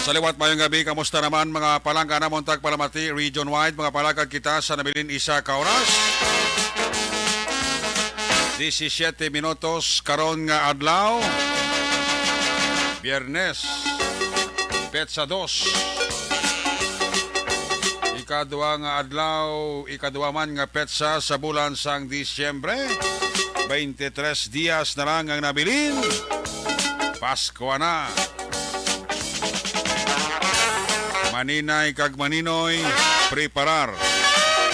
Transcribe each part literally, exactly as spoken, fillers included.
Sa liwat, mayong gabi. Kamusta naman, mga palangga namon tagpalamati, region-wide, mga palagad kita sa nabilin isa ka oras? Disisiete minutos karon nga adlaw, Biyernes, petsa dos. Ikadua nga adlaw, ikadua man nga petsa sa bulan sang Disyembre. Twenty-tres dias na lang ang nabilin. Pasko na. Maninay kag maninoy, preparar.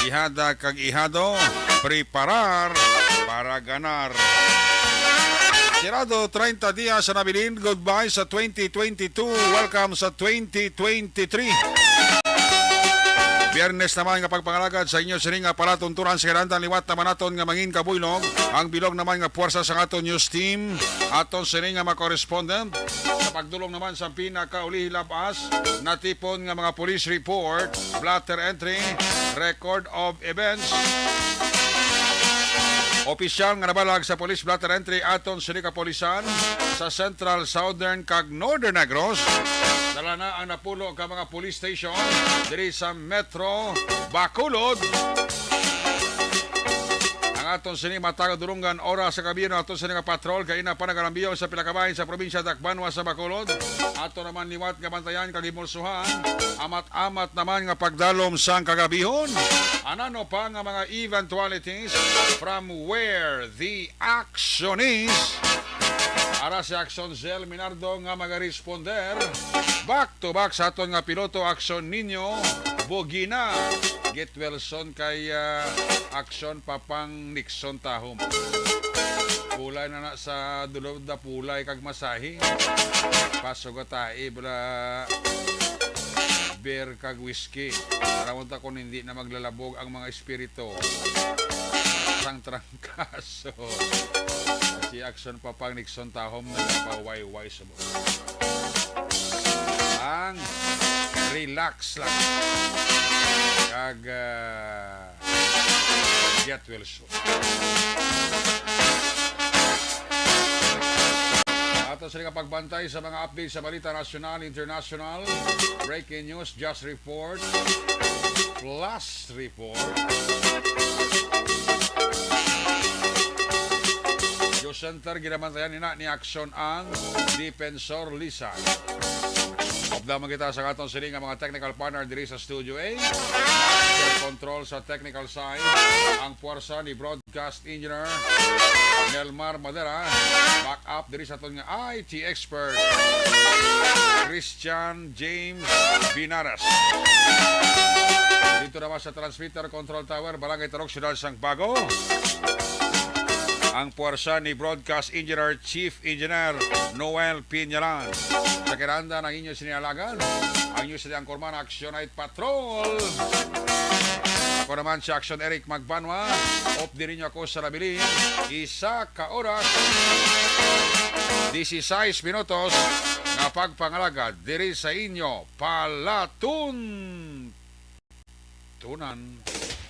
Ihada kag ihado, preparar para ganar. Sirado treinta dias sa nabilin. Goodbye sa twenty twenty-two. Welcome sa twenty twenty-three. Biyernes naman nga pagpangalagad sa inyo sini nga palatuntunan sa kinahanglan. Liwat naman naton nga mangin kabuylog ang bilog naman nga puwersa sa aton news team. Aton sini nga mga correspondent sa pagdulong naman sa pinakauli hilabas natipon nga mga police report, blotter entry, record of events. Opisyal nga nabalag sa police blotter entry aton sini kapulisan sa Central, Southern, kag Northern Negros. Dala na ang napulo ka mga police station diri sa Metro Bacolod. Ang aton sini matag dulungan oras sa gabi, ang aton sini nga patrol kay ina pa nagalambiyaw sa pila ka bahin sa probinsya Dakbanwa sa Bacolod. Ato naman liwat nga bantayan kag himulsuhan, amat-amat naman nga pagdalom sang kagabihon. Anano pa nga mga eventualities from where the action is? Ara si Action Zell Minardo nga magaresponder. Back to back sa aton nga piloto, Action Nino Bogina. Get well soon kay, ah, Action Papang Nixon Tahom. Pulay na na sa dulod na pulay kag masahi. Pasugatae bala beer kag whiskey. Aramon ta kung hindi na maglalabog ang mga espiritu sang trangkaso. Si Action Papang Nixon Tahom nagpawayway sa buhok. Ang relax lang. Kag, ah, get well soon. Ato sila nga pagbantay sa mga update sa balita nasyonal, international, breaking news, just report, plus report. News Center, ginabantayan nina ni Action ang Defensor Lisa. Updaw man kita sa aton sini nga mga technical partner diri sa Studio A. Master Control sa technical side, ang puwersa ni Broadcast Engineer Nelmar Madera. Back up diri sa aton nga I T expert, Christian James Binaras. Dito naman sa Transmitter Control Tower, Barangay Tarok, Siyudad sang Bago, ang puwersa ni Broadcast Engineer, Chief Engineer Noel Piñalan. Sa kinahanglan, ang inyo sini alagad, ang inyo sini anchorman, Action Night Patrol. Ako naman si Action Eric Magbanwa. Off diri ninyo ako sa nabilin. Isa ka oras, dieciséis minutos nga pagpangalagad diri sa inyo Palatuntunan.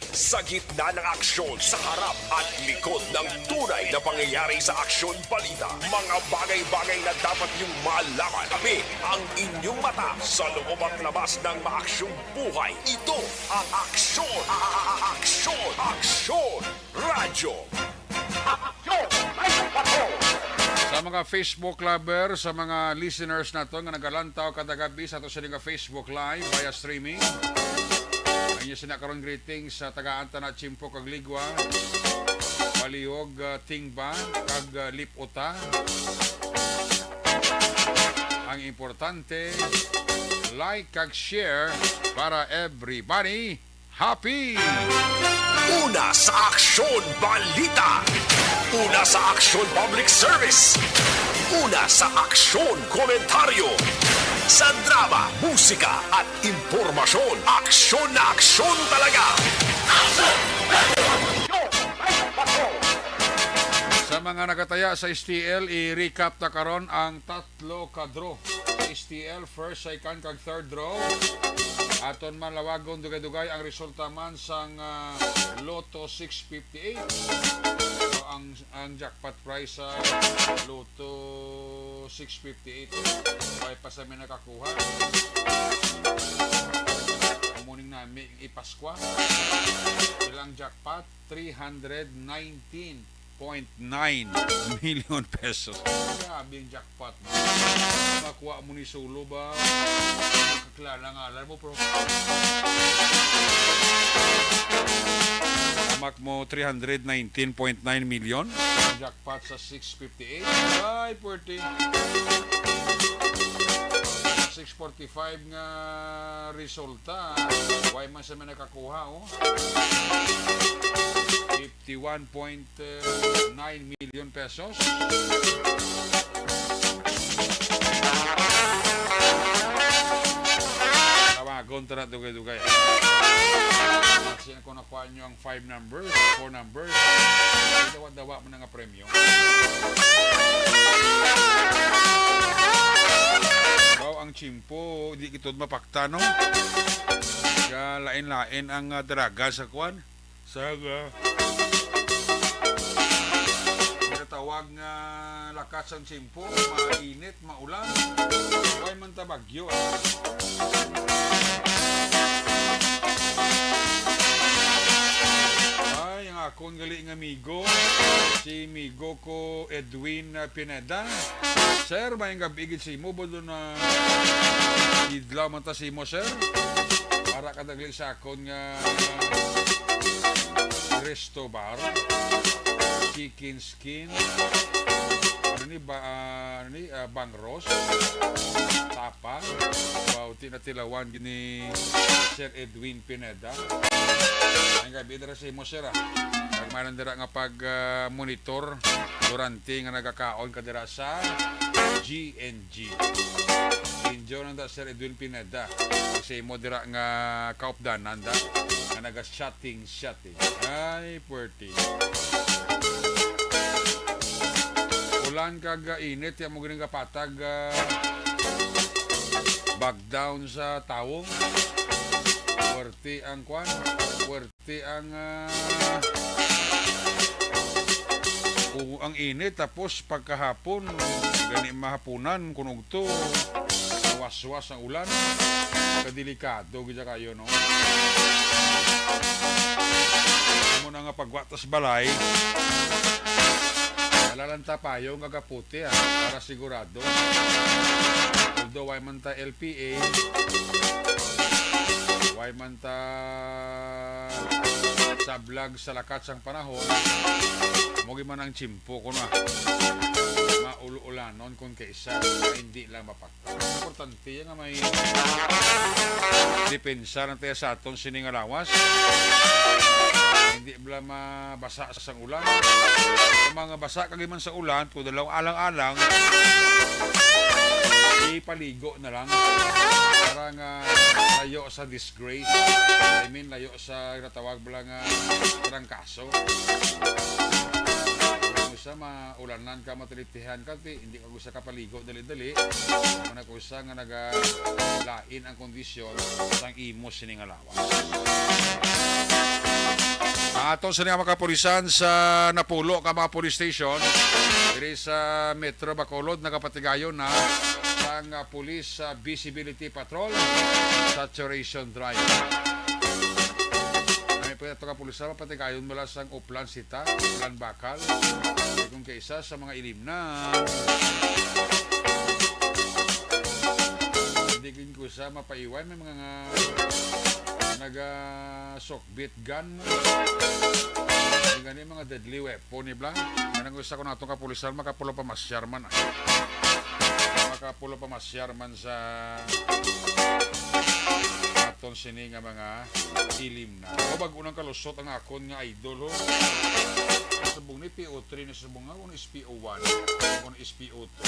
Sa gitna ng aksyon, sa harap at likod ng tunay na pangyayari sa aksyon balita, mga bagay-bagay na dapat niyong malaman. Kami ang inyong mata sa loob at labas ng maaksyong buhay. Ito ang aksyon, a-, a-, a-, aksyon, aksyon, radyo. Aksyon, radyo, patrol. Sa mga Facebook lover, sa mga listeners nato nga nagalantaw kada gabi sa ato sini nga Facebook Live via streaming, ang inyo sina karon greetings sa tagaan ta na Chimpo kag Ligwa, Palihog, ah, Tingba, kag, ah, Liputa. Ang importante, like kag share para everybody happy. Una sa aksyon, balita. Una sa aksyon, public service. Una sa aksyon, komentaryo. Sa drama, musika, at impormasyon, aksyon na aksyon talaga. Sa mga nagataya sa S T L, i-recap ta karon ang tatlo ka draw. S T L, first, second, kag third draw. Aton man lawagon dugay-dugay ang resulta man sang, ah, Lotto six fifty-eight. So, ang, ang jackpot prize sa Lotto six fifty-eight. Way pa sa mi nakakuha. Morning nami ipaskwa. Ilang jackpot? Three hundred nineteen point nine million pesos. Grabe ang jackpot, no? Makuha mo ni Solo ba? Kakilala nga alam mo, bro. Tamak mo three hundred nineteen point nine million. Jackpot sa six fifty-eight. Ay, forty. Six forty-five nga resulta. Way man sa may nakakuha, oh. Fifty-one point nine million pesos. Tawagon ta na dugay-dugay. Kasi kung nakuha nyo ang five numbers, four numbers, dawa-dawa mo na nga premyo. Wow, ang tiyempo, di kitod mapakta, no? Kaya lain-lain ang, ah, draga sa kuwan. Sa, ah, ginatawag nga lakat sang tiyempo, mainit, maulan. Way man ta bagyo, ah. Ay, ang akon gali nga amigo, si amigo ko Edwin, ah, Pineda. Sir, maayong gabi gid sa imo, budo na idlaw man ta sa imo, sir. Para ka nagli sa akon nga resto bar, chicken skin, ano ni ba, ah, ano ni, ah, bangros, tapa, wow, tinatilawan ni Sir Edwin Pineda. Ang gabi dira sa imo, sir, ah. Nagmanan dira nga pag, ah, monitor durante nga nagakaon ka dira sa G N G. Enjoy lang da, Sir Edwin Pineda. Sa imo dira nga kaupdanan da, nga naga-shutting, shutting. Ay, puwerte. Ulan kag, ah, init, ya mo gini kapatag, ah, back down sa tawong. Puwerte ang kwan, puwerte ang, ah, o, ang init, tapos pagkahapon, gani mahapunan, kun ugto, waswas ang ulan. Kadelikado gid kayo, no? Amo na nga pagwa tas balay, dala lang ta payong kag kapote, ah, para sigurado. Although way man ta L P A, way man ta sablag sa lakat sang panahon, amo gid man ang tiyempo ko na. Maul-ulanon kung kaisa, hindi lang mapak Importante nga may depensa lang tayo sa aton sini nga lawas. Hindi bala mabasa sang ulan. Kung mga basa kagi man sa ulan, kung dalaw alang-alang, ipaligo na lang para nga layo sa disgrace. I mean, layo sa ginatawag bala nga trangkaso. Kung sa maulanan ka, matilitihan ka, ti, hindi ka gusto kapaligo dali-dali. Kung nagkusa nga nagalain ang kondisyon sang imo sini nga lawas. Ato sa mga kapulisan sa napulo ka mga police station diri sa Metro Bacolod, nagapatigayon na sang, ah, police, ah, visibility patrol, saturation drive. May pa ito ka pulis sa patigayon mula sang Oplan Sita, Oplan Bakal. Kung kaisa sa mga ilimnan, hindi gid ko sa mapaiwan, may mga nga naga-sokbit gun. Hindi gani mga deadly weapon, ibla. Ganang gusto ko natong kapulisan, makapulo pa masyar man, ah. Makapulo pa masyar man sa aton sini nga mga ilimnan. O, bag-o nang kalusot ang akon nga idol, ho. Subong ni P O three, ni subong nga, kung S P O one, kung S P O two.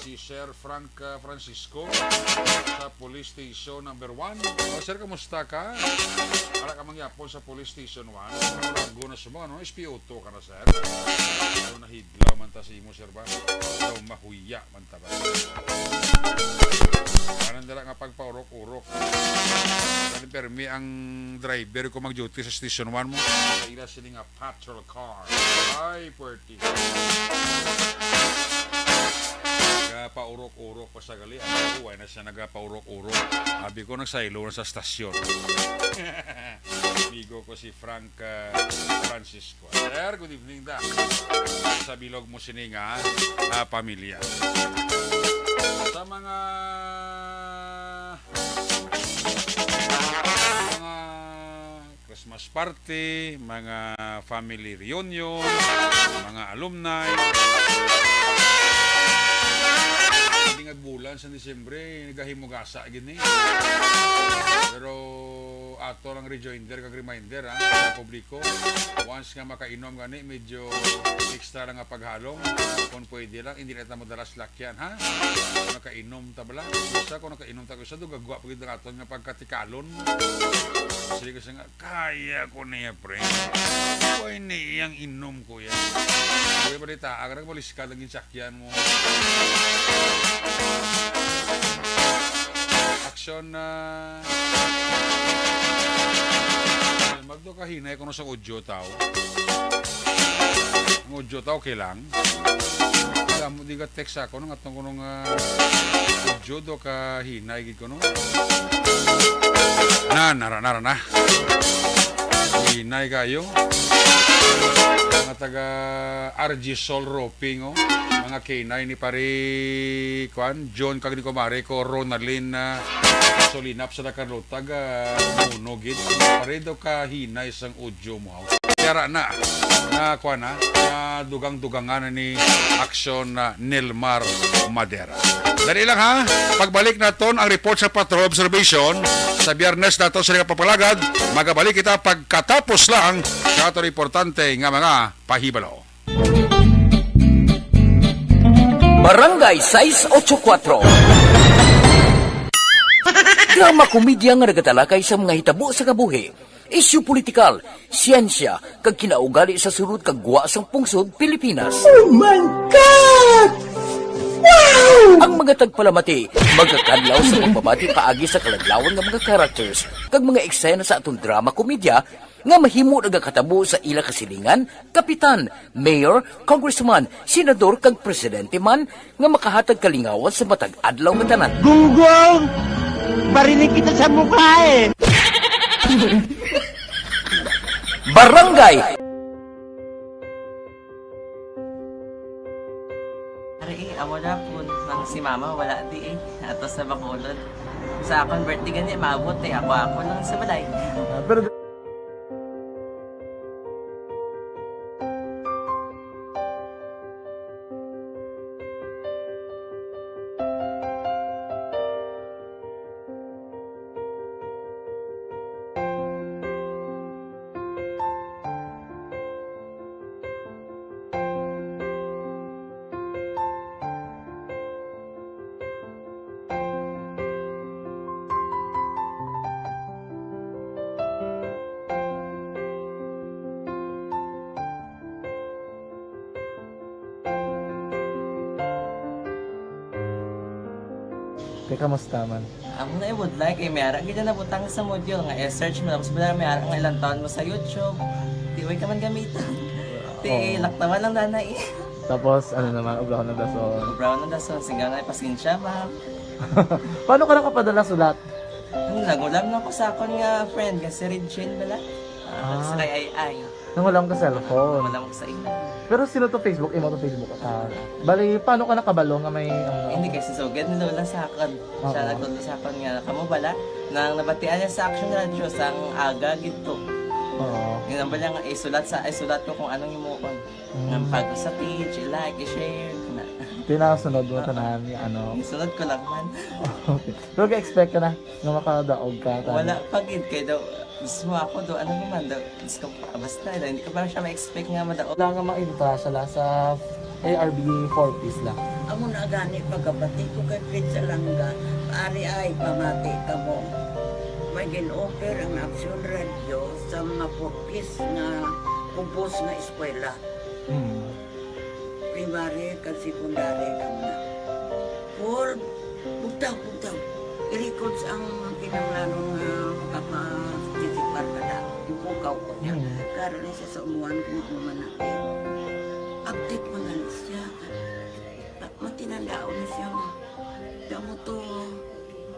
Si Sir Frank, ah, Francisco sa Police Station number one. O, sir, kamusta ka? Ara ka mangyapon sa Police Station one. Durango na subong, ano? S P O two ka na, sir. Ano, nahidlaw man ta sa imo, sir, ba? Daw mahuya man ta ba? Anong dala nga pagpaurok-urok? Dali, permi ang driver ko mag-duty sa Station one mo. Sa ila sini nga patrol car. Ay, puwerte. Ka, Paurok-urok pa sa gali. Ako, wala na siya nagapaurok-urok. Abi ko, nagsaylo na sa stasyon. Amigo ko si Frank, ah, Francisco. Sir, good evening, da. Sa bilog mo sini nga, ah, pamilya. Sa mga, mga Christmas party, mga family reunion, mga alumni. Hindi nga bulan sa Disyembre, nagahimugasa gini. Pero ato lang rejoinder kag reminder, ha, sa publiko. Once nga makainom gani, medyo extra lang nga paghalong. Kung pwede lang, hindi lang ta madala sa lakyan, ha? Kung nakainom ta bala, usa, kung nakainom ta, usa, do gagwa pa gid ang aton nga pagkatikalon. Sige, kasi nga, kaya ko niya, pre. Kuha ni iyang inom, kuya. Kuya, balita, ang nagmaliskad ang ginsakyan mo. Aksyon na. Magdo kahinay ko sa audio, tao. Ang audio, tao, okay lang. Wala mo, di ka text ako, nung atong ko nung, ah, audio, do kahinay, gid ko, no? Na, nara, nara, na. Hinay kayo. Mga taga R G Sol Roping, oh. Mga kinay ni pare, kwan, John kag ni kumare ko, Ronalyn, ah, Solinap sa Carlota, ga, Muno, gid. Pare daw kahinay sang audio mo, ha. Kaya na, na, kwan, ha, na dugang-dugangan ni Aksyon, ah, Nelmar Madera. Dali lang, ha. Pagbalik naton ang report sa Patrol Observation. Sa Biyernes nato sila papalagad, magabalik kita pagkatapos lang sa aton importante nga mga pahibalo. Barangay sais ocho kuatro. Drama komedya nga nagatalakay sa mga hitabo sa kabuhi, isyu politikal, siyensya, kag kinaugali sa sulod kag gwa sang pungsod Pilipinas. Oh my God! Wow! Ang mga tagpalamati magakadlaw sa pagbabati paagi sa kaladlawan nga mga characters kag mga eksena sa aton drama komedya nga mahimo nagakatabo sa ila kasilingan, kapitan, mayor, congressman, senador, kag presidente man nga makahatag kalingawan sa matag adlaw nga tanan. Gunggong! Barinig kita sa mukha eh! Barangay! Ari eh, amo na po nang si mama wala di eh. Ato sa Bacolod. Sa akon birthday gani, maabot eh. Ako-ako lang sa balay. Ah, pero Kay kamusta man? Amo na ibudlay kay may ara gid na butang sa module nga i-search mo, tapos wala may ara nga ilang taon mo sa YouTube. Di way ka man gamiton. Ti Oo. Laktawan lang dana eh. Tapos ano naman, ubrahon ng dason. Ubrahon ng dason, sige na, pasensya, ma'am. Paano ka nakapadala sulat? Ano, nagulam na ko sa akon nga friend, nga si Regine bala. Ah, Ah. Sa kay Ay Ay. Nangulam ka cellphone. Wala mo sa imo. Pero sino to Facebook? Imo to Facebook? Ah, bali, paano ka nakabalo nga may, ano? Hindi, kay si Sugad ni Lola sa akon. Siya Oo. Nagtudlo sa akon nga, kamo bala, nang nabatian niya sa Action Radio, sang aga gid to. Oo. Yun ang bala nga, isulat sa, isulat ko kung anong imuon. Mm. Nga pag sa page, i-like, i-share, na. Tinasunod mo Oo. Tanan nga, ano? Isunod ko lang man. Okay. Pero ga-expect ka na nga makadaog ka, tanan? Wala pa gid, kay daw, mismo ako daw, ano naman daw, Diyos ko, basta, hindi ko pa siya ma-expect nga madaog. Wala nga maintra siya la sa A R B four Ps la. Amo na gani pagkabati ko kay Fred Salanga, ari ay pamati kamo. May gin-offer ang Action Radio sa mga four Ps nga kumpos nga eskwela. Hmm. Primary kag secondary kamo na. Four, bugtaw, bugtaw. I-records ang kinahanglanon nga makaparticipar ka na. Ibukaw ko niya. Hmm. Karon ni sa umuan kung ano man na. Update man gani siya. Mati Nandaon na siya nga. Damo to,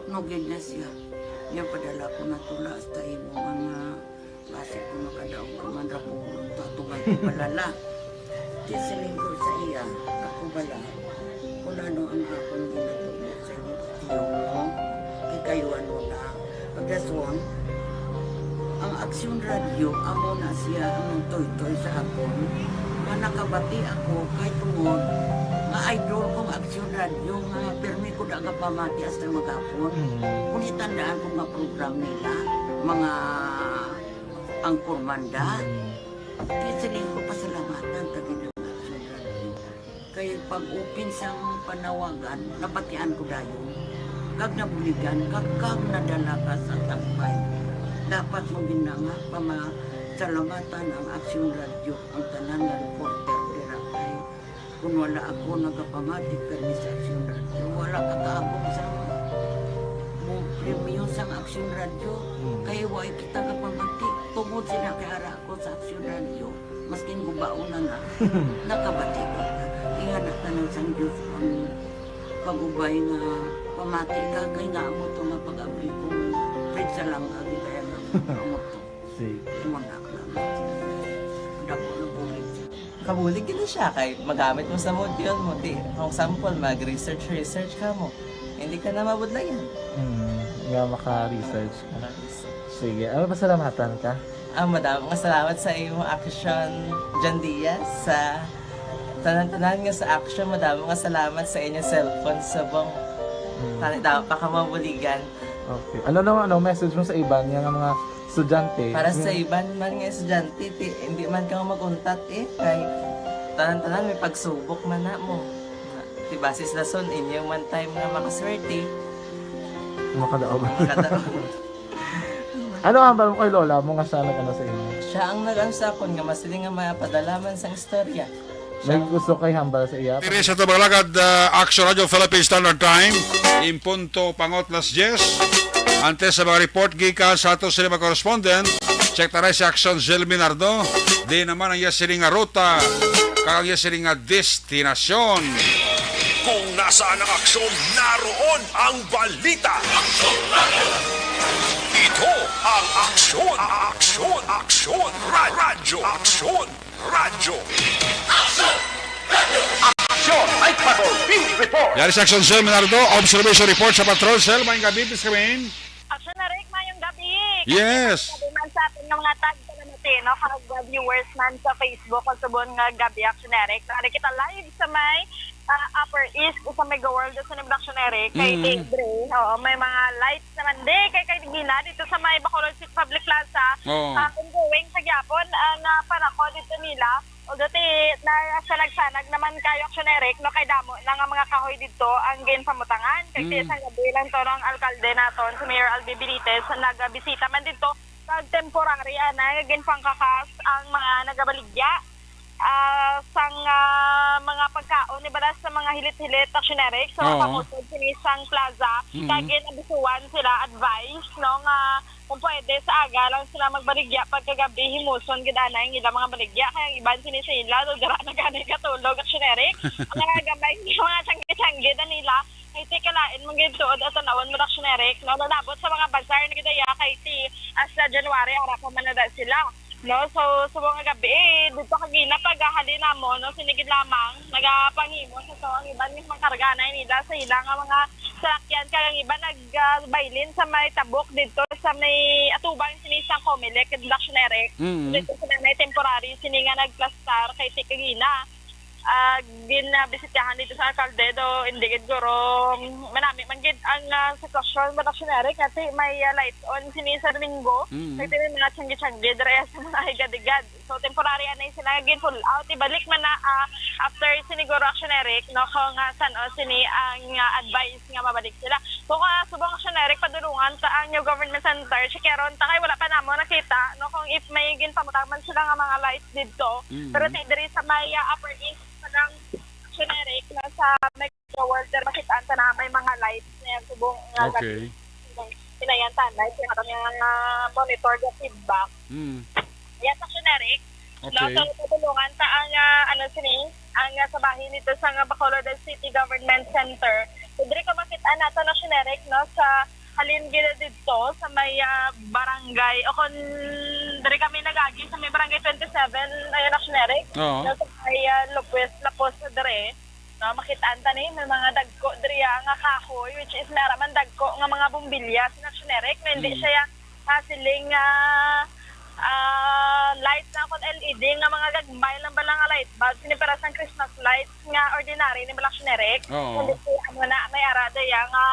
nugid na siya. Niya padala ko na tula hasta imo nga basi ko makadaog ka man ra ko to atugan ko balala. Di siling ko sa iya, ako bala. Kung ano ang akong ginatubo sa inyo, kay kayo ano na, pagkasuwang, ang Aksyon Radyo, amo na siya ang nagtoytoy sa akon. Nga nakabati ako kay tungod nga idol ko nga Aksyon Radyo nga pirmi ko da nga pamati hasta maghapon. Mm. Kung itandaan ko nga program nila, mga angkor manda. Mm. Di siling ko pasalamatan ta gid ang Aksyon Radyo. Kay pag-open sang panawagan, nabatian ko dayon. Kag nabuligan, kag, kag nadala ka sa tampay. Dapat mo gid na nga pamasalamatan ang Aksyon Radyo, ang tanan nga reporter dira kay kun wala ako nagapamati kani sa Aksyon Radyo, wala ka kaabot sa mo premyo sang Aksyon Radyo. Hmm. Kay wala kita kapamati tungod sila kay ara ako sa Aksyon Radyo. Maskin gubaon na nga, nakabati ko. Ingana tanan sang Diyos ang pag-ubay nga pamati ka kay nga amo to nga pag-abli ko. Pizza lang agi kaya nga amo to. Sige. Wala na. Dako na bulig. Kabulig gid siya kay magamit mo sa module mo. Di, kung sample, mag-research, research ka mo. Hindi ka na mabudlayan. Hmm, nga maka-research ka. Maka-research. Sige, ano, pasalamatan ka? Ah, madamo nga salamat sa imo Aksyon, John Diaz, sa tanan-tanan nga sa Aksyon. Madamo nga salamat sa inyo cellphone subong. Hmm. Tani daw pa ka mabuligan. Okay. Ano naman, ano message mo sa iban nga, nga mga estudyante? Para sa Hmm. iban man nga estudyante, ti, hindi man ka mag-untat eh. Kay tanan-tanan may pagsubok man na mo. Ti basis lason inyo man time nga makaswerte. Makadaog. Makadaog. Ano ang hambal mo kay lola mo nga siya nag-ano sa inyo? Siya ang nag-ano sa akon nga masiling nga mapadala man sang istorya. May gusto kay hambal sa iya? Diri sa Tubaglagad, ah, Action Radio Philippine Standard Time, in punto pangot las diyes. Antes sa mga report gikan sa ato sila mga correspondent, check taray si Action Zil Minardo. Di naman ang iya sini nga ruta, kag ang iya sini nga destinasyon. Kung nasaan ang aksyon, naroon ang balita. Ito ang Aksyon, Aksyon, Aksyon, Ra-, Radyo Aksyon, Radyo. Aksyon! Ay, Patrol Field Report! Yari sa Action Cell, Minardo, observation report sa patrol cell. Maayong gabi, Miss Kevin. Action Eric, maayong gabi. Yes. Gabi man sa aton nga mga tagpalamati, no? Kag viewers man sa Facebook, o subong nga gabi, Action Eric. Ari kita live sa may, ah, Upper East, sa may World sa Action Eric, kay Mm. Tigre. Oo, may mga lights naman di, kay, kay Gina, dito sa may Bacolod City Public Plaza. Oo. Ah, ongoing sa gyapon, ah, na panako dito nila. Although ti, na, sanag-sanag naman kayo, Action Eric, no, kay damo na nga mga kahoy dito ang ginpamutangan. Kay Mm. ti, isang gabi lang to ng alkalde naton, si Mayor Albi Benitez, nagbisita man dito. Kag temporary, ana, nga ginpangkakas ang mga nagabaligya, ah, sang, ah, mga pagkaon, ni balas sa mga hilit-hilit, Action Eric, sa mga Oo. pangutod sini sang plaza. Mm. Kag ginabisuan sila, advice, no, nga kung pwede, sa aga lang sila magbaligya. Pagkagabi, himuson gid anay ang ilang mga baligya. Kay ang iban sini sa ila, so, dira na gani katulog, Action Eric. Ang mga gamay, mga tiyanggi-tiyanggi na nila. Kay ti kalain man gid tuod at tanawon mo, Action Eric, no? Nanabot sa mga bazaar na gid iya, kay ti, as sa January, ara pa man na da sila. No? So, subong nga gabi, eh, dito kagina pag ahali namo, no? Sinigid lamang, nagapanghimo sa to, ang iban nga mga karga na nila sa ila nga mga salakyan, kag ang iba nag, ah, baylin sa may tabok dito sa may atubang sini sa Comelec, Action Eric. Mm. Dito sila may temporary, sini nga nagplastar kay ti kagina. Ah, ginabisitahan dito sa alkalde do, hindi gid guro, manami man gid ang, ah, sitwasyon, Action Eric, nga ti may, ah, lights on sini sa Domingo. Mm. Kay ti may mga tiyanggi-tiyanggi diri sa mga higad-higad. So, temporary anay sila nga gin-pull out. Ibalik man na, ah, after siniguro, Action Eric, no, kung, ah, san-o sini ang, ah, advice nga mabalik sila. Kung, ah, subong, Action Eric, padulungan ta ang New Government Center, checkeron ta kay wala pa namo nakita, no, kung if may ginpamutang man sila nga mga lights didto. Mm. Pero ti diri sa may, ah, Upper East, parang, Action Eric, na sa may World, pero makitaan ta na may mga lights na yan, subong nga Okay. Pinayan tanay, kaya kami nga monitor the feedback. Mm. Yes, Action Eric. No, Okay. So, tutulungan ta ang, ah, ano, sini, ang, ah, sa bahin dito sa nga Bacolod City Government Center. So, diri ka makita nato na generic, no, sa halin gid dito sa may, ah, barangay o kon diri kami nagagi sa may barangay twenty-seven, ayun, na generic. Oo. No, sa may, ah, Lopez, Lapos, diri. No, makitaan ta ni, may mga dagko diri, ah, nga kahoy, which is may ara man dagko nga mga bombilya sa generic, na hindi Mm. siya, ah, siling, ah, ah, light na kon L E D nga mga gagmay lang bala nga light bulb, sini para sang Christmas lights nga ordinary ni bala generic. Oo. Kundi si, ano na, may ara daya nga,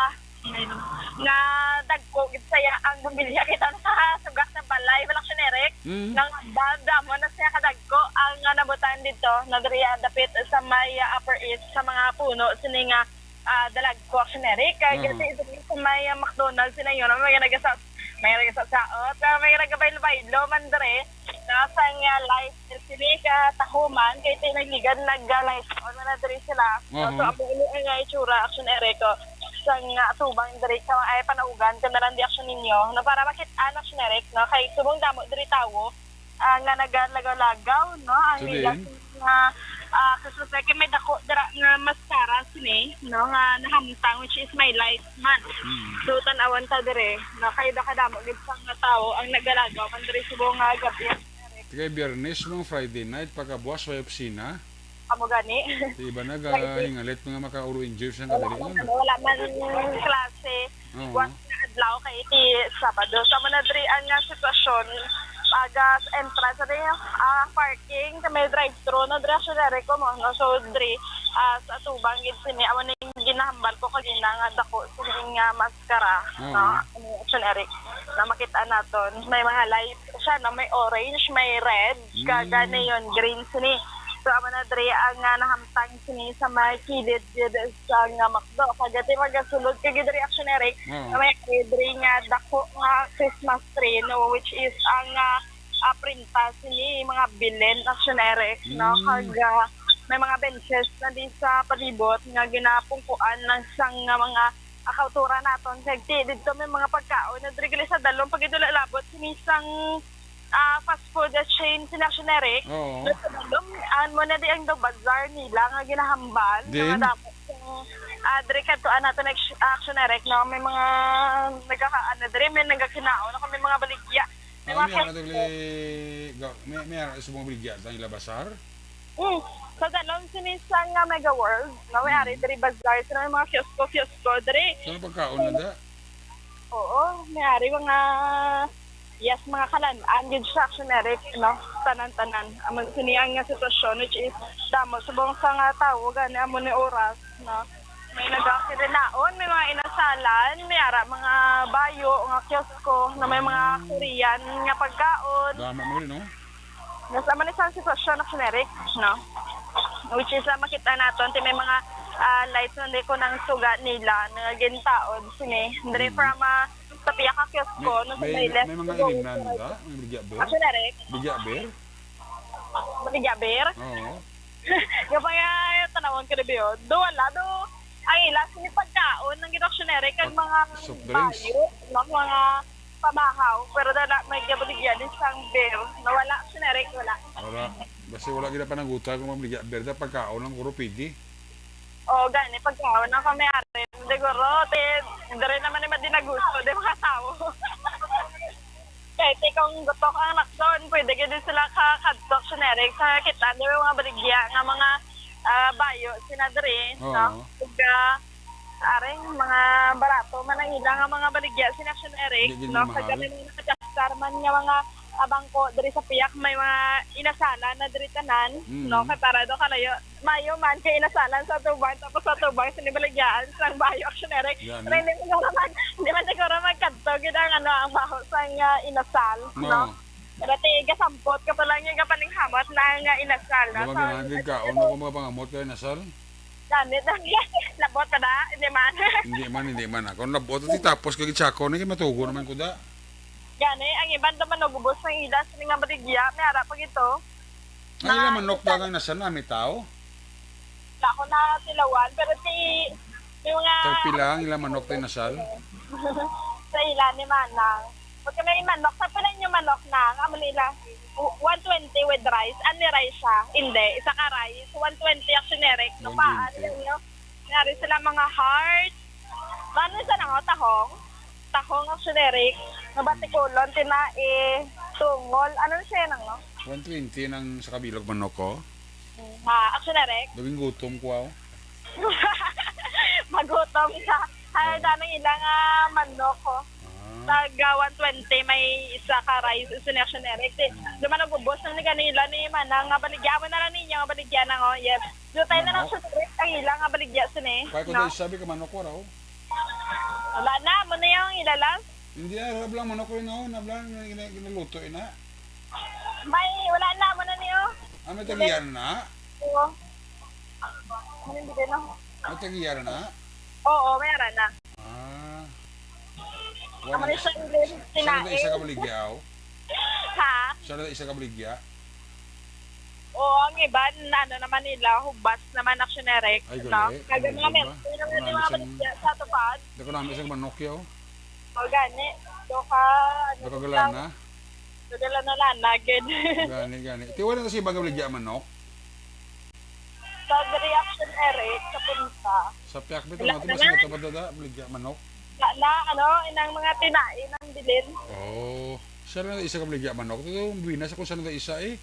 nga dagko gid saya ang bombilya kita na suga sa balay, bala generic. Mm. Nga bulb, damo na siya kadagko ang, ah, nabutan dito, na diri, ah, dapit sa may, ah, Upper East, sa mga puno sini nga, ah, dalagko, generic. Kay Mhm. kasi diri sa may, ah, McDonald's sila yun, may nagasa-, may nagasasaot, ah, may nagabaylo-baylo man diri. Na sang, ah, light sini ka tahuman, kay ti nagligad nag, ah, light on na diri sila. So, Mhm. so, amo ini ang, ah, itsura, Action Eric, oh, sang, ah, atubang diri sa ay panaugan, kanalan di Action ninyo, no, para makit-an, Action Eric, no, kay subong damo diri tawo, ah, nga nagalagaw-lagaw, no, ang Sige. Ila nga, ah, Christmas light, kay may dako dira nga mascara sini, no, nga nahamtang, which is may light man. Hmm. So, tan-awan ta dire, no, kay dakadamo gid sang nga tawo ang nagalagaw man diri subong nga gabi. Kay Biyernes, mga Friday night, pagkabuas, may opisina. Amo gani. Di ba, nagahingalit mga makaulo enjoy sa kadali, no? Wala man klase. Oo. Buwas nga adlaw kay iti Sabado. Sa man na diri ang, ah, sitwasyon, aga sa entrance diri, ah, parking sa may drive-thru, no, diri sa Jericho mo, no? So, diri, ah, sa atubang gid sini, amo ning ginahambal ko kagina nga dako sini nga maskara, Oo. no? Ano, Action Eric, na makita naton. May mga light siya, no? May orange, may red, Mm. kag gani yun, green sini. So, amo na diri ang, ah, nahamtang sini sa may kilid gid sa nga McDo. Kag ati magasulod ka gid diri, Action Eric, Oo. nga may diri nga dako nga Christmas tree, no, which is ang, ah, ah, printa sini mga bilin, Action Eric, no? Mm. Kag, ah, may mga benches na di sa palibot nga ginapungkuan lang sang, ah, mga, ah, kauturan naton. Kag ti, didto may mga pagkaon na diri gali sa dalom, pag idula labot sini sang, ah, fast food chain sina Action Eric. Oo. Sa dalom, amo na di ang The Bazaar nila nga ginahambal. Din? Nga damo sing, ah, diri kadto, ah, nato na Action Eric, no? May mga nagaka-, ano, diri, may nagakinaon ako, may mga baligya. May Ah, mga may ano, kiosko. Dili, ga-, may, may ano, sa mga baligya, sa ila Bazaar? Mm. Sa dalom sini sa nga Mega World, no? May ari Mm. diri Bazaar, sa may mga kiosko, kiosko, diri. Sa pagkaon na da? Oo, may ari mga, yes, mga kalan-an gid sa Action Eric, no? Tanan-tanan. Amo sini ang nga sitwasyon, which is damo subong sa nga tawo gani amo ni oras, no? May nagakirinaon, may mga inasalan, may ara mga bayo nga kiosko na may mga Korean nga pagkaon. Damo mo rin, no? Nasa man isang sitwasyon, Action Eric, no? Which is, ah, makita naton, ti may mga, ah, lights na di ko nang suga nila nga gintaod sini. Diri Mm. from, ah, sa piyaka kiosko, May, no, sa may, may left may mga ko, ilimnan correct. Ba? May baligya beer? Action Eric. Baligya beer? Baligya beer? Oo. Nga pa nga, tanawon ko na biyo. Do, wala, do. Ang ila, sini pagkaon, ang gid Action Eric, ang Pag-, mga soft drinks. Bayo, no, mga pamahaw, pero dala, may gabaligya din sang beer. Nawala, Action Eric, wala. Wala. Basta wala gid panagutan kung mabaligya beer, da pagkaon lang, kuro pwede. Oo, gani, pagkaon lang kami, ari. Siguro, ti, diri naman ni madinaguso, di mga tao. Kay, ti, kung gutok ang nakson, pwede gid sila ka-, kadto, Action Eric, sa kita, di ba, mga baligya nga mga, ah, bayo, sina diri, no? Oo. Ug, ah, Aring mga barato man ang ila nga mga baligya, sina Action Eric, Di gid no? Sa mahal. Gabi mga nakadastar man nga mga abangko diri sa piyak, may mga inasalan na diri tanan, Mm. no? Kay para daw kalayo, mayo man kay inasalan sa atubang, tapos sa atubang, sini baligyaan sa bayo, Action Eric. Gani. Pero hindi siguro mag-, hindi man siguro magkadto gid ang, ano, ang baho sa nga inasal, No. no? Pero ti, gasampot ka pa lang yung kapaninghamot na nga inasal, no? Di ba, So, ganahan din ka, ano ko mga pangamot ka inasal? Gamit lang yan. Labot pa da? Hindi man. Hindi man, hindi man. Ako labot, ti tapos kag itsako na, kay matugo naman ko da. Gani, ang iban naman nagubos ng idas ni nga baligya, may ara pa gito. Ang ila Ah, manok isa- dagang nasal na, may tao? Wala ko na tilawan, pero ti, yung nga Tagpila ang ila manok tayo nasal? Sa ila ni Manang. Pagka may manok, sa pila inyo manok na, amo nila, w-, one twenty with rice. Ani rice siya? Hindi, isa ka rice, one twenty ang generic. No, pa, ano one twenty. Ninyo? Nari sila mga heart. Ano sa nang tahong? Tahong ang generic. Nga batikulon, tinae, tungol. Ano na siya nang, no? One twenty nang sa kabilog manok ko. Ha, ang generic? Daging gutom ko, aw. Magutom ka. Hal, oo, danang ilang, ah, manok ko. Ah. Tag, ah, one twenty, may isa ka rice, isa na generic. Di, hmm, duman nag-ubos na ni kanila ni Manang nga baligya mo na lang ninyo, nga baligya na, oh, yes. Dutay na lang manok? Sa direct ang ilang nga baligya sini, kay kung no? Tayo sabi ka manok ko raw. Wala na, mo na yung ilalang. Hindi, ah, harap lang manok ko yun, oh. Nablang, gina-, ginaluto yun, ah. May, wala na, mo na niyo. Ah, may tagiyan na? Oo. Ano yung bigay na? May tagiyan na? Oo, may ara na. Ah. Amo wala ni na. Sa English, siya na tinae. Isa ka baligya, oh. Ha? Siya na isa ka baligya. Oo, ang iban, ano naman nila, hubas naman, action direct, ay, no? Gali. Kaya mga, ano ba? Meron na mga isang baligya sa tupad. Dako na, isang manok, yo. O, gani. Do ka, ano, dako ka lang, ha? Dagala na lang, nagid. Gani, gani. Ti, wala na si ibang baligya manok? Sa reaction, Eric, sa punta. Sa piyak bitaw natin, wala na, mas nga tapad na, baligya manok. Wala na, ano, inang mga tinain ang bilin. Oh, siya na isa ka baligya manok. Ito yung buwinas kung saan na isa, eh.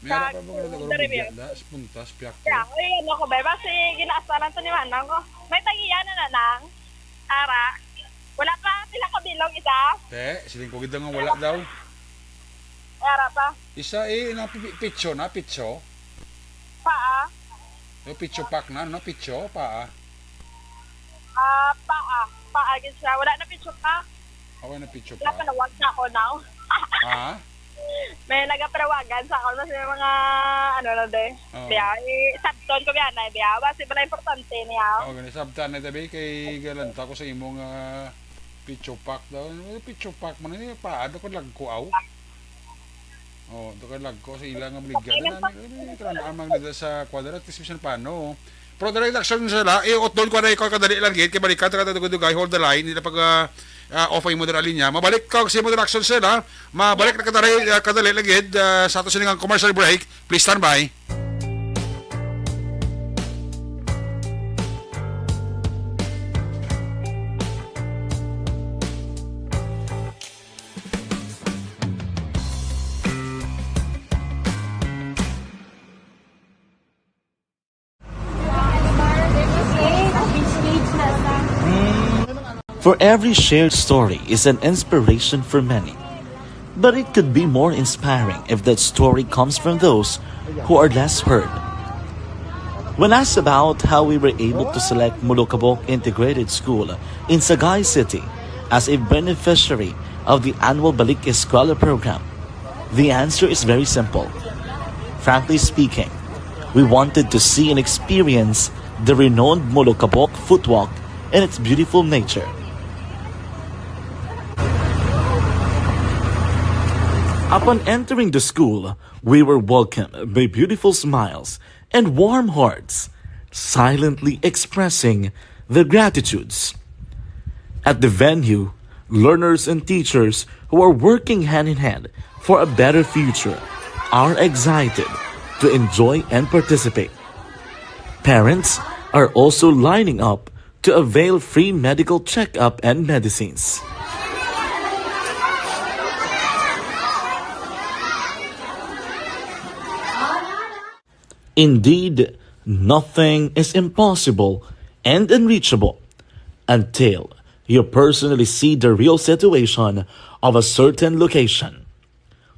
May harap pa ba, kag-, kag-, kag-, baligya da, sa punta, sa piyak ko. Kaya, ay, ano ko ba? Basi, ginaasaran to ni manang ko. May tagiyan na, nanang. Ara. Wala pa, pila ka bilog isa? Te, siling ko gid nga wala daw. Ara pa. Isa eh, na pi-, pitso na, pitso. Paa? Yung pitso pack na, no? Pitso, paa. Ah, paa. Paa gid siya. Wala na pitso pack. Ako na pitso pack. Wala pa, nawag na ako now. Ha? May nagaparawagan sa akon, mas may mga, ano na, de. Oo. Biya, eh, sabton ko biya na, biya. Basi pala importante niya. Oo, gani, sabtan na, tabi, kay galanta ko sa imong, ah, pitso pack daw. Ano, pitso pack man, eh, paad ako lagko, aw. Oh, to kay lagko sa ila nga baligya. Okay, na nagpa- nami, eh, tran-, amang nila sa kwadra, at least bisan paano. Pero dali, action sila, eh, utdon ko na ikaw, kadali lang, gid, kay balikan, taga dugay-dugay, hold the line, hindi na pag, ah, ah, off ang imo dira linya. Mabalik ko sa imo dira, action sila, mabalik na kadali, ah, kadali lang, gid, ah, sa ato sining commercial break. Please stand by. For every shared story is an inspiration for many. But it could be more inspiring if that story comes from those who are less heard. When asked about how we were able to select Molokabok Integrated School in Sagay City as a beneficiary of the annual Balik Eskwela program, the answer is very simple. Frankly speaking, we wanted to see and experience the renowned Molokabok footwalk and its beautiful nature. Upon entering the school, we were welcomed by beautiful smiles and warm hearts, silently expressing their gratitudes. At the venue, learners and teachers who are working hand in hand for a better future are excited to enjoy and participate. Parents are also lining up to avail free medical checkup and medicines. Indeed, nothing is impossible and unreachable until you personally see the real situation of a certain location.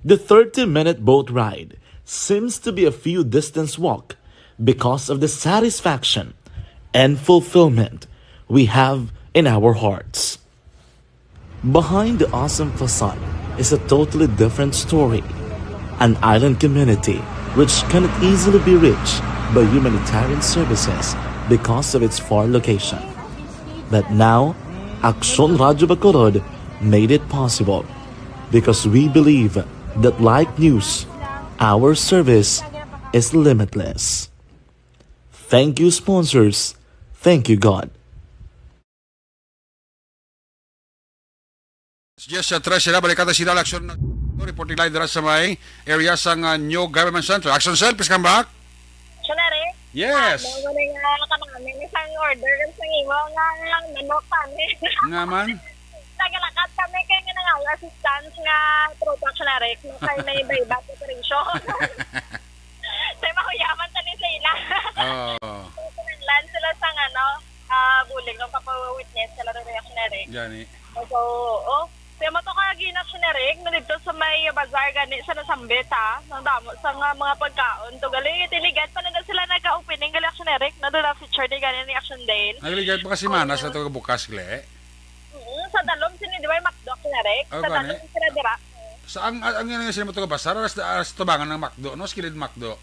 The thirty-minute boat ride seems to be a few distance walk because of the satisfaction and fulfillment we have in our hearts. Behind the awesome facade is a totally different story, an island community which cannot easily be reached by humanitarian services because of its far location. But now, Aksyon Radyo Bacolod made it possible because we believe that like news, our service is limitless. Thank you, sponsors. Thank you, God. Yes, sa tres sila, balikan ta sila, Action, reporting live dira sa may area sa nga New Government Center. Action Cell, please come back. Action Eric? Yes. Ano mo na nga kami, isang order sa imo nga manok kami. Nga man? Nagalakat kami kay nga nangayo assistance nga tropa, Action Eric, no, kay may buyback operation. Kay mahuyaman tani sa ila. Oo. So, kinahanglan sila sa, ano, ah, bulig, no, papa-witness sila rin, Action Eric. Gani. So, oh, kaya mo to ka gina, Action Eric, na dito sa may bazaar gani sa Nasambit, ha? Ang damo sa nga mga pagkaon. To gali, tinigan pa na sila nagka-opening gali, Action Eric, na doon ang feature di gani ni Action Dale. Nagligad pa kasi manas na to bukas, gle. Mm, sa dalom sini, di ba, yung McDo, Action Eric? Oh, Sa gani. dalom sila dira. Sa ang, ang, ang, ang sila mo to ka basar, aras, aras tubangan ng McDo, no? Sa kilid McDo.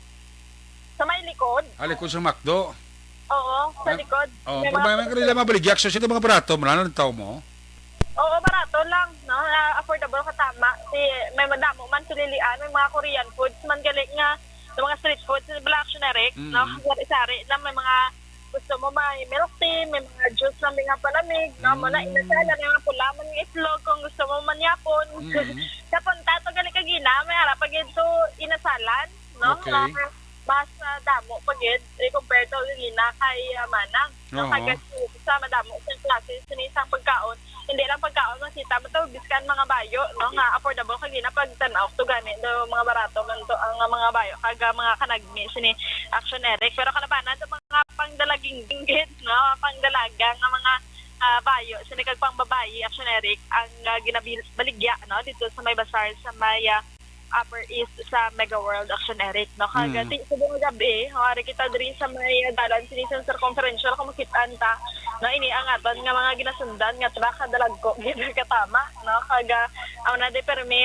Sa may likod. Ah, likod sa McDo. Oo, sa Ah, likod. Oh, May mga problema ka nila mabaligyak. So, sino mga barato mo? Ano ang tao mo? Oo, barato lang, no? Ah, affordable ka tama. Si, may madamo man pililian, may mga Korean foods man gali nga, sa mga street foods, sa Black Generic, no? Mm. Sari-sari lang, may mga gusto mo, may milk tea, may mga juice lang, may nga palamig, no? Mo na, Mm. inasal, may mga pula man nga itlog, kung gusto mo man yapon. Mm. Sa punta to gali kagina, may ara pa gid to inasalan, no? Okay. Nga mas, ah, damo pa gid, eh, compare to gina kay, ah, Manang, no? Oo. Kay sa madamo sa klase sini sang pagkaon. Hindi lang pagkaon, makita mo to, biskan mga bayo, no? Nga affordable kagina pag tan-aw to gani, do mga barato man to ang mga bayo, kag, ah, mga kanagmi sini, Action Eric. Pero kalabanan sa mga pangdalaging ginggit, no? Pangdalaga nga mga, ah, bayo sini kag pangbabayi, Action Eric, ang, ah, ginabil-, baligya, no? Dito sa may bazaar, sa may, ah, Upper East sa Mega World, Action Eric, no? Kag, Mm. ti-, subong nga gabi, o, ari kita diri sa may, ah, dalan sini sa circumferential, kung makit-an ta, no? Ini ang aton nga mga ginasundan nga truck, kadalagko, gid katama, no? Kag, ah, amo na di permi